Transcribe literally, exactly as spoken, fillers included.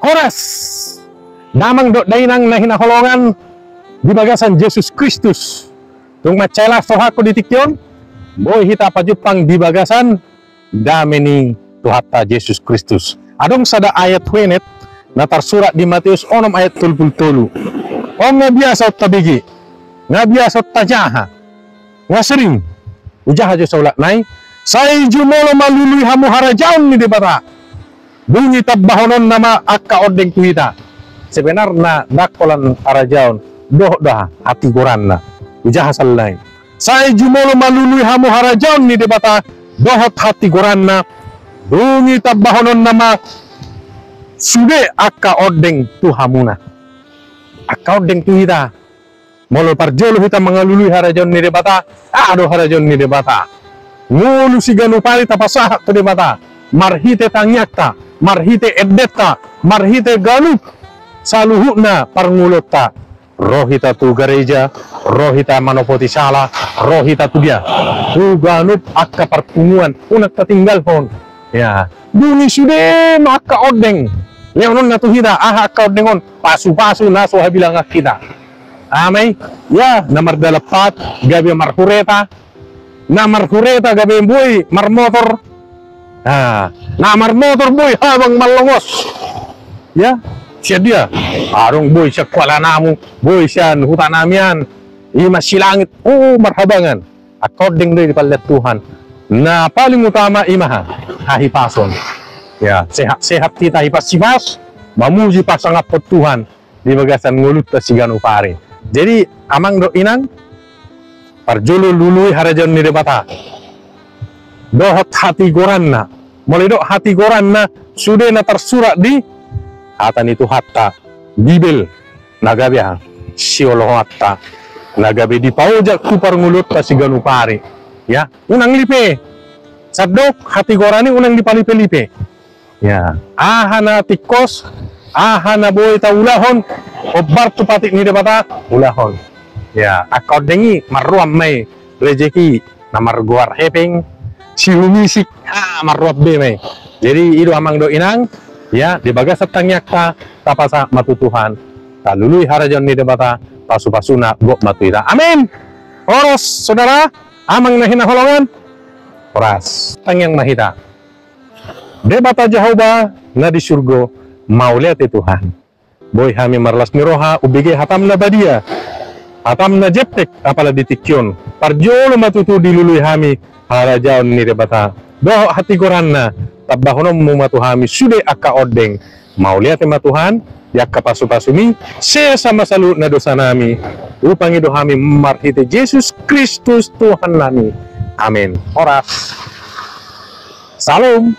Horas! Damang dohot dainang na hinaholongan di bagasan Jesus Kristus. Tung mansai las rohangku di tingki on, boi hita pajumpang di bagasan dame ni Tuhanta Jesus Kristus. Adong sada ayat huenet na tarsurat di Mateus onom ayat tolu pulu tolu. On nga biasa on tabege, nga biasa on tajaha, nga sering. Hujaha jo saulak nai. Sai jumolo ma lului hamu harajaon ni Debata. Dung i tambahononna ma angka ondeng tu hita. Sebenarna ndang holan harajaon, dohot do aha, hatigoranna. Hujaha sallai. Sai jumolo ma lului hamu harajaon ni Debata dohot hatigoranna. Dung i tambahononna ma sude angka ondeng tu hamuna. Angka ondeng tu hita. Molo parjolo hita mangalului harajaon ni Debata, aha do harajaon ni Debata? Ngolu siganup ari tapasahat tu Debata marhite tangiangta, marhite endenta, marhite ganup saluhutna parngoluonta. Ro hita tu gareja, ro hita manopoti sala, ro hita tu dia, tu ganup angka parpunguan, unang tatinggalhon. Ya, dung i sude ma angka ondeng. Lehononna tu hita, aha angka ondeng on? Pasupasu na so habilangan hita. Aha ma i? Ya, na mardalan pat gabe marhureta, na marhureta gabe boi marmotor. Ah, na marmotor boi habang mallongos. Ya, sian dia? Adong boi sian Kuala Namu, boi sian huta nami an. I ma silangit, oh, marhabangan. Angka ondeng do i dipalehon Tuhan. Na paling utama i ma aha? Hahipason. Ya, sehat-sehat hita hipasipas, mamuji pasangaphon Tuhan di bagasan ngolunta siganup ari. Jadi, amang dohot inang, parjolo lului harajaon ni Debata dohot hatigoranna. Molo didok hatigoranna, sude na tarsurat di hata ni Tuhanta, Bibel, na gabe aha? Sioloanta, na gabe dipaojak tu parngoluonta siganup ari. Ya, unang lipe. Sandok hatigoran i unang dipalipe-lipe. Ya, aha na tingkos, aha na boi taulahon, hombar tu patik ni Debata, ulahon. Ya, angka ondeng i marroan ma i, rejeki na margoar hepeng, sihumisik, ah, marroan be ma i. Jadi, i do amang dohot inang, ya, di bagasan tangiangta, tapasahat ma tu Tuhan, talului harajaon ni Debata, pasupasuna gok ma tu hita. Amin. Horas, saudara, amang na hinaholongan. Horas. Tangiang ma hita. Debata Jahowa na di surgo, mauliate Tuhan. Boi hami marlas ni roha umbege hatam na badia, hatam na jempek, apala di tingki on. Parjolo ma tutu dilului hami harajaon ni Debata dohot hatigoranna, tambahononmu ma tu hami sude angka ondeng. Mauliate ma Tuhan, di angka pasupasumi, sesa ma saluhutna dosanami. Hupangido hami marhite Jesus Kristus Tuhannami. Amin. Horas. Salam.